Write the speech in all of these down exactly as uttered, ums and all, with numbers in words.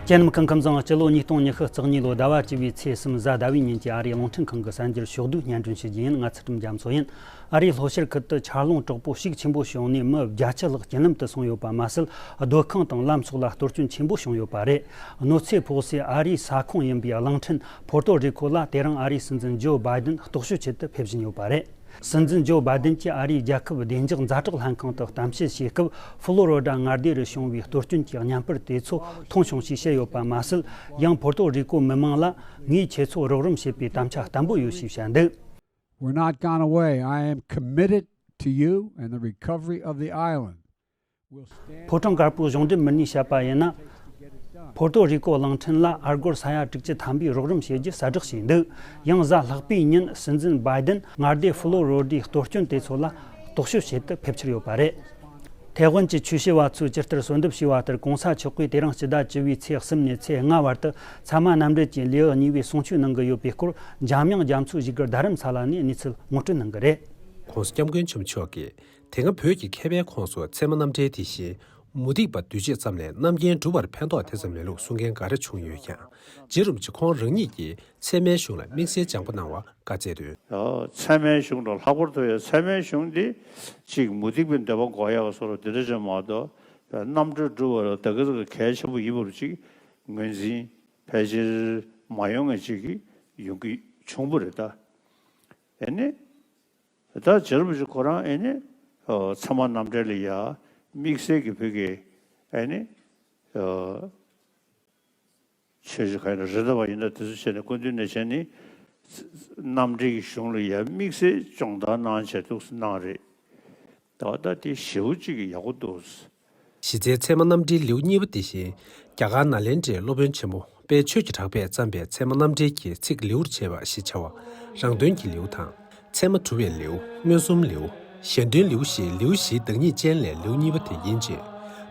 ཁྱེད་རྣམས་སྐུ་ཁམས་བཟང་། སྤྱི་ལོ་ཉིས་སྟོང་ཉི་ཤུ་རྩ་གཉིས་ལོ་ཟླ་བ་བཅུ་བའི་ཚེས་གསུམ་གཟའ་ཟླ་བའི་ཉིན་གྱི་ཨ་རིའི་རླུང་འཕྲིན་ཁང་གི་གསར་འགྱུར་ཕྱོགས་བསྡུས་སྙན་སྒྲོན་ཞུ་རྒྱུ་ཡིན། ང་ཚུལ་ཁྲིམས་རྒྱ་མཚོ་ཡིན། ཨ་རིའི་ལྷོ་ཤར་ཁུལ་དུ་ཆར་རླུང་དྲག་པོ་ཤུགས་ཆེན་པོ་བྱུང་ནས་མི་བརྒྱད་ཅུ་ལྷག་རྐྱེན་ལམ་དུ་སོང་ཡོད་པ་མ་ཟད། སྡོད་ཁང་དང་ལམ་སོགས་ལ་གཏོར་སྐྱོན་ཆེན་པོ་བྱུང་ཡོད་པ་རེད། གནོད་འཚེ་ཕོག་སའི་ཨ་རིའི་ས་ཁོངས་ཡིན་པའི་གླིང་ཕྲན་ཕོར་ཏོ་རི་ཀོ་ལ་དེ་རིང་ཨ་རིའི་སྲིད་འཛིན་ཇོ་བྷའི་ཌེན་རྟོག་ཞིབ་ཆེད་དུ་ཕེབས་བཞིན་ཡོད་པ་རེད། སྲིད་འཛིན་ཇོ་བྷའི་ཌེན་གྱིས་ཨ་རིའི་རྒྱལ་ཁབ་བདེ་འཇགས་ཛ་དྲག་ལྷན་ཁང་དུ་གཏམ་བཤད་བྱེད་སྐབས། ཧྥུ་ལོ་རི་ཌ་མངའ་སྡེ་རུ་བྱུང་བའི་གཏོར་སྐྱོན་གྱི་བརྙན་པར་དེ་ཚོ་མཐོང་བྱུང་ཞེས་བཤད་ཡོད་པ་མ་ཟད། ཡང་ཕོར་ཏོ་རི་ཀོ་མི་མང་ལ་ངས་ཁྱེད་ཚོ་རོགས་རམ་བྱེད་པའི་དམ་བཅའ་བརྟན་པོ་ཡོད་ཞེས་བཤད་འདུག We're not gone away. I am committed to you and the recovery of the island. ཕོ་བྲང་དཀར་པོའི་གཞུང་འབྲེལ་མི་སྣས་བཤད་པ་ཡིན་ན། ཕོར་ཏོ་རི་ཀོ་གླིང་ཕྲན་ལ་ཨ་སྒོར་ས་ཡ་དྲུག་ཅུ་ཐམ་པའི་རོགས་རམ་བྱེད་རྒྱུ་གསལ་བསྒྲགས་བྱས་འདུག་ཡང་གཟའ་ལྷག་པའི་ཉིན་སྲིད་འཛིན་བྷའི་ཌེན་མངའ་སྡེ་ཧྥུ་ལོ་རོ་ཌའི་གཏོར་སྐྱོན་དེ་ཚོ་ལ་རྟོག་ཞིབ་བྱེད་དུ་ཕེབས་འཆར་ཡོད་པ་རེད། ཐའེ་ཝན་གྱི་ཆོས་བྱེད་པ་ཚོས་ཇི་ལྟར་གསོལ་འདེབས་བྱས་པ་ལྟར། གོང་ས་མཆོག་གིས་དེ་རིང་སྤྱི་ཟླ་བཅུ་བའི་ཚེས་གསུམ་ནས་ཚེས་ལྔ་བར་དུ་ཚད་མ་རྣམ་འགྲེལ་གྱི་ལེའུ་གཉིས་པའི་གསུང་ཆོས་གནང་གི་ཡོད་པའི་སྐོར། འཇམ་དབྱངས་རྒྱ་མཚོའི་བཞུགས་སྒར་རྡ་རམ་ས་ལ་ནས་གནས་ཚུལ་ངོ་སྤྲོད་གནང་གི་རེད། གོང་ས་སྐྱབས་མགོན་ཆེན་པོ་མཆོག་གིས། དེ་སྔ་བོད་ཀྱི་མཁས་པའི་ཁོངས་སུ་ཚད་མ་རྣམ་འགྲེལ་དེ་བཞིན་མུ་སྟེགས་པ་འདུས་བྱས་ཙམ་ལས་རྣམ་མཁྱེན་གྲུབ་པར་ཕན་ཐོགས་དེ་ཙམ་མེད་ལུགས་གསུང་མཁན་འགའ་རེ་བྱུང་ཡོད་ཀྱང་། རྗེ་རིན་པོ་ཆེ་ཁོང་རང་ཉིད་ཀྱིས་ཚད་མའི་གཞུང་ལ་དམིགས་བསལ་སྦྱང་པ་གནང་བ་བཀའ་སྩལ་དོན། ཚད་མའི་གཞུང་ལ་ལྷག་པར་དུ་ཡང་ཚད་མའི་གཞུང་འདི་གཅིག་མུ་སྟེགས་པའི་འདོད་པ་འགོག་ཡག་སོགས་འདི་འདྲ་ཅན་མ་གཏོགས། རྣམ་གྲོལ་སྒྲུབ་པ་ལ་ད་ག་ཟེ་གལ་ཆེན་པོ་ཡིན་པ་ཅིག་ངོས་འཛིན་ཕལ་ཆེར་མ་ཡོང་ངེས་ཅིག་ཡོང་གི་བྱུང་བ་རེད་ད། ཨེ་ནི། ད་རྗེ་རིན་པོ་ཆེ་ཁོ་རང་ཨེ་ནི། ཨོ། ཚད་མ་རྣམ་འགྲེལ་ལ་ཡ་དམིགས་བསལ་གྱི་བོད་ཀྱི་ཨེ་ནི། ཨོ། ཆོས་བྱེད་ག་ཡིན་ན་རི་ཟླ་བ་ཡིན་ན་དེ་ཚོ་བྱས་ནས་སྐུ་མདུན་ནས་བྱས་ནི། རྣམ་འགྲེལ་གྱི་གཞུང་ལ་ཡ་དམིགས་བསལ་སྦྱོང་བརྡར་གནང་བྱས་འདུག་གནང་རེད། ད་ལྟ་དེ་ཞེ་པོ་ཅིག་ཡག་པོ་འདུག་གཞི་རྩའི་ཚད་མ་རྣམ་འགྲེལ་ལེའུ་གཉིས་པ་དེ་བཞིན་རྒྱ་གར་ནཱ་ལེནྡྲའི་སློབ་དཔོན་ཆེན་པོ་དཔལ་ཆོས་ཀྱི་གྲགས་པས་བརྩམས་པའི་ཚད་མ་རྣམ་འགྲེལ་གྱི་ཚིག་ལེའུར་ཕྱེ་བ་ཞེས་བྱ་བ། རང་དོན་གྱི་ལེའུ་དང་། ཚད་མ་གྲུབ་པའི་ལེའུ། མངོན་སུམ་ལེའུ། གཞན་དོན་ལེའུ་ཞེས་ལེའུ་བཞིའི་བདག་ཉིད་ཅན་ལས་ལེའུ་གཉིས་པ་དེ་ཡིན་ཅིང་།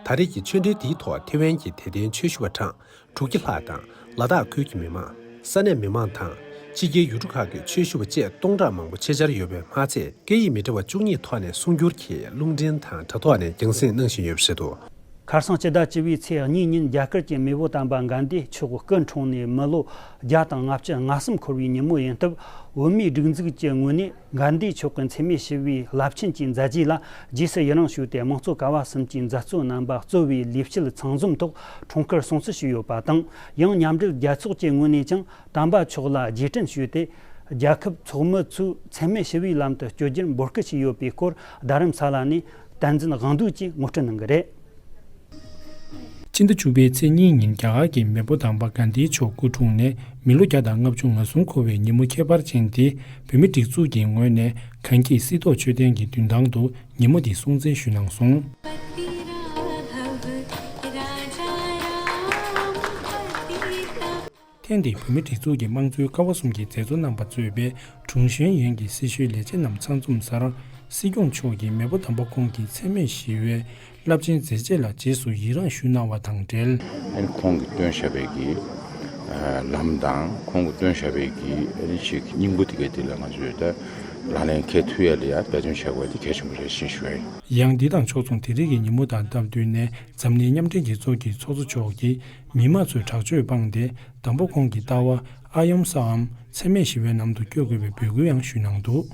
ད་རེས་ཀྱི་ཆོས་འབྲེལ་འདིའི་ཐོག་ཐེ་ཝན་གྱི་དད་ལྡན་ཆོས་ཞུ་བ་གྲངས་དྲུག་བརྒྱ་ལྷག་དང་། ལ་དྭགས་ཁུལ་གྱི་མི་མང་། ས་གནས་མི་མང་དང་། ཕྱི་རྒྱལ་ཡུལ་གྲུ་ཁག་གི་ཆོས་ཞུ་བ་བཅས་སྟོང་ཕྲག་མང་པོ་ཆེད་བཅར་ཡོད་པས་མ་ཚད། སྐད་ཡིག་མི་འདྲ་བ་བཅུ་གཉིས་ཐོག་ནས་གསུང་སྒྱུར་གྱིས་རླུང་འཕྲིན་དང་དྲ་ཐོག་ནས་རྒྱང་སྲིང་གནང་བཞིན་ཡོད་པ་རེད་འདུག་ཁ་སང་སྤྱི་ཟླ་བཅུ་པའི་ཚེས་གཉིས་ཉིན་རྒྱ་གར་གྱི་མེས་པོ་དམ་པ་གྷན་དྷི་མཆོག་སྐུ་འཁྲུངས་ནས་མི་ལོ་བརྒྱ་དང་ལྔ་བཅུ་ང་གསུམ་འཁོར་བའི་ཉིན་མོ་ཡིན་སྟབས། བོད་མིའི་སྒྲིག་འཛུགས་ཀྱི་ངོས་ནས་གྷན་དྷི་མཆོག་གི་འཚེ་མེད་ཞི་བའི་རླབས་ཆེན་གྱི་མཛད་རྗེས་ལ་རྗེས་སུ་ཡི་རང་ཞུས་ཏེ། དམངས་གཙོ་ཀ་བ་གསུམ་གྱི་མཛད་གཙོ་རྣམ་པ་གཙོས་པའི་ལས་བྱེད་ཚང་འཛོམས་ཐོག་འཁྲུངས་སྐར་སྲུང་བརྩི་ཞུས་ཡོད་པ་དང་། ཡང་མཉམ་འབྲེལ་རྒྱལ་ཚོགས་ཀྱི་ངོས་ནས་ཀྱང་། དམ་པ་མཆོག་ལ་རྗེས་དྲན་ཞུས་ཏེ། རྒྱལ་ཁབ་ཚོགས་མི་ཚོས་འཚེ་མེད་ཞི་བའི་ལམ་དུ་བསྐྱོད་རྒྱུར་འབོད་སྐུལ་བྱས་ཡོད་པའི་སྐོར། རྡ་རམ་ས་ལ་ནས་བསྟན་འཛིན་དབང་འདུས་ཀྱིས་ངོ་སྤྲོད་གནང་གི་རེད། སྤྱི་ཟླ་བཅུ་པའི་ཚེས་གཉིས་ཉིན་རྒྱ་གར་གྱི་མེས་པོ་དམ་པ་གྷན་དྷི་མཆོག་སྐུ་འཁྲུངས་ནས་མི་ལོ་བརྒྱ་དང་ལྔ་བཅུ་ང་གསུམ་འཁོར་བའི་ཉིན་མོ་ཁྱད་པར་ཅན་འདི། བོད་མིའི་སྒྲིག་འཛུགས་ཀྱི་ངོས་ནས་གྷན་དྷི་སྲིད་ཐོག་མཆོད་རྟེན་གྱི་མདུན་ཐང་དུ་ཉིན་མོ་འདི་སྲུང་བརྩི་ཞུས་གནང་སོང་། ཐེངས་འདིའི་བོད་མིའི་སྒྲིག་འཛུགས་ཀྱི་དམངས་གཙོའི་ཀ་བ་གསུམ་གྱི་མཛད་གཙོ་རྣམ་པ་གཙོས་པའི་དྲུང་གཞོན་ཡན་གྱི་སྲི་ཞུའི་ལས་བྱེད་རྣམས་ཚང་འཛོམས་སར། སྲིད་སྐྱོང་མཆོག་གིས་མེས་པོ་དམ་པ་ཁོང་གི་འཚེ་མེད་ཞི་བའི་རླབས་ཆེན་མཛད་རྗེས་ལ་རྗེས་སུ་ཡི་རངས་ཞུ་གནང་བ་དང་འབྲེལ། ཨ་ནི་ཁོང་གིས་སྟོན་བཞག་པའི་གི་ལམ་དང་ཁོང་གིས་སྟོན་བཞག་པའི་གི་ཨ་ནི་ཅིག་སྙིང་པོ་དེ་གའི་དེ་ལ་ང་ཚོས་ད་ལག་ལེན་འཁེལ་ཐུབ་ཡ་ལ་ཡ་འབད་བརྩོན་བྱ་དགོས་པ་དེ་གལ་ཆེན་པོ་རེད་ཅེས་ཞུ་བ་ཡིན། ཡང་འདི་དང་ཕྱོགས་མཚུངས་དེ་རིང་གི་ཉིན་མོ་དང་སྟབས་བསྟུན་ནས་འཛམ་གླིང་མཉམ་འབྲེལ་རྒྱལ་ཚོགས་ཀྱི་ཚོགས་གཙོ་མཆོག་གིས་མི་མང་ཚོས་དྲག་སྤྱོད་སྤངས་ཏེ་དམ་པ་ཁོང་གི་ལྟ་བ་ཨ་ཡམ་སའམ་འཚེ་མེད་ཞི་བའི་ལམ་དུ་བསྐྱོད་དགོས་པའི་འབོད་སྐུལ་ཡང་ཞུས་གནང་འདུག་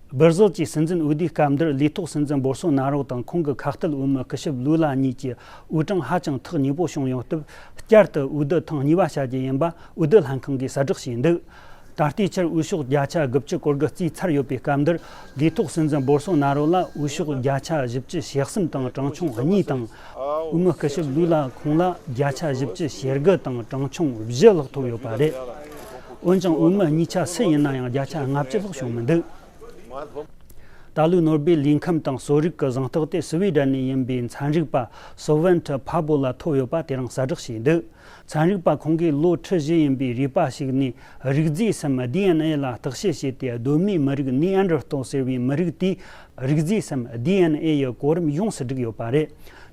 སྦིར་ཟིལ་གྱི་སྲིད་འཛིན་འོས་བསྡུའི་སྐབས་འདིར་ལས་ཐོག་སྲིད་འཛིན་བོལ་སོ་ན་རོ་དང་ཁོང་གི་ཁ་གཏད་འོས་མི་སྐུ་ཞབས་ལུ་ལ་གཉིས་ཀྱི་འོས་གྲངས་ཧ་ཅང་ཐག་ཉེ་པོ་བྱུང་ཡོད་སྟབས། བསྐྱར་དུ་འོས་བསྡུ་ཐེངས་གཉིས་པ་བྱ་རྒྱུ་ཡིན་པ་འོས་བསྡུ་ལྷན་ཁང་གིས་གསལ་བསྒྲགས་བྱས་འདུག་ད་ལྟའི་ཆར་འོས་ཤོག་བརྒྱ་ཆ་དགུ་བཅུ་སྐོར་གྱི་རྩིས་ཚར་ཡོད་པའི་སྐབས་འདིར། ལས་ཐོག་སྲིད་འཛིན་བོལ་སོ་ན་རོ་ལ་འོས་ཤོག་བརྒྱ་ཆ་བཞི་བཅུ་ཞེ་གསུམ་དང་གྲངས་ཆུང་གཉིས་དང་། འོས་མི་སྐུ་ཞབས་ལུ་ལ་ཁོང་ལ་བརྒྱ་ཆ་བཞི་བཅུ་ཞེ་དགུ་དང་གྲངས་ཆུང་བཞི་ལྷག་ཐོབ་ཡོད་པ་རེད། འོན་ཀྱང་འོས་མི་གཉིས་ཆ་སུ་ཡིན་ན་ཡང་བརྒྱ་ཆ་ལྔ་བཅུ་ལྷག་བྱུང་མི་འདུག་ད་ལོའི་ནོ་སྦེལ་ལུས་ཁམས་དང་གསོ་རིག་གི་གཟེངས་རྟགས་དེ་སུ་ཝེ་ཌེན་ནས་ཡིན་པའི་ཚན་རིག་པ་སོ་ཝན་ཊི་ཕ་བོ་ལ་ཐོབ་ཡོད་པ་དེ་རིང་གསལ་བསྒྲགས་བྱས་འདུག་ཚན་རིག་པ་ཁོང་གིས་ལོ་ཁྲི་བཞི་ཡིན་པའི་རུས་པ་ཞིག་ནས་རིགས་རྫས་སམ་ཌི་ཨེན་ཨེ་ལ་བརྟག་དཔྱད་བྱས་ཏེ། གདོད་མའི་མི་རིགས་ནི་ཨན་ཌར་ཐལ་ཟེར་བའི་མི་རིགས་དེའི་རིགས་རྫས་སམ་ཌི་ཨེན་ཨེ་ཡི་གོ་རིམ་ཡོངས་སུ་བསྒྲིགས་ཡོད་པ་རེད།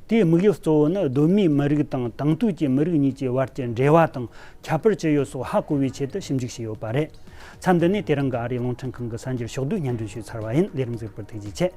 དེའི་དམིགས་ཡུལ་གཙོ་བོ་ནི་གདོད་མའི་མི་རིགས་དང་དེང་དུས་ཀྱི་མི་རིགས་གཉིས་ཀྱི་བར་གྱི་འབྲེལ་བ་དང་ཁྱད་པར་ཅི་ཡོད་སོགས་ཧ་གོ་བའི་ཆེད་དུ་ཞིབ་འཇུག་བྱས་ཡོད་པ་རེད། མཚམས་འདི་ནས་དེ་རིང་གི་ཨ་རིའི་རླུང་འཕྲིན་ཁང་གི་གསར་འགྱུར་ཕྱོགས་བསྡུས་སྙན་སྒྲོན་ཞུས་ཚར་བ་ཡིན། ལས་རིམ་གཟིགས་པར་ཐུགས་རྗེ་ཆེ།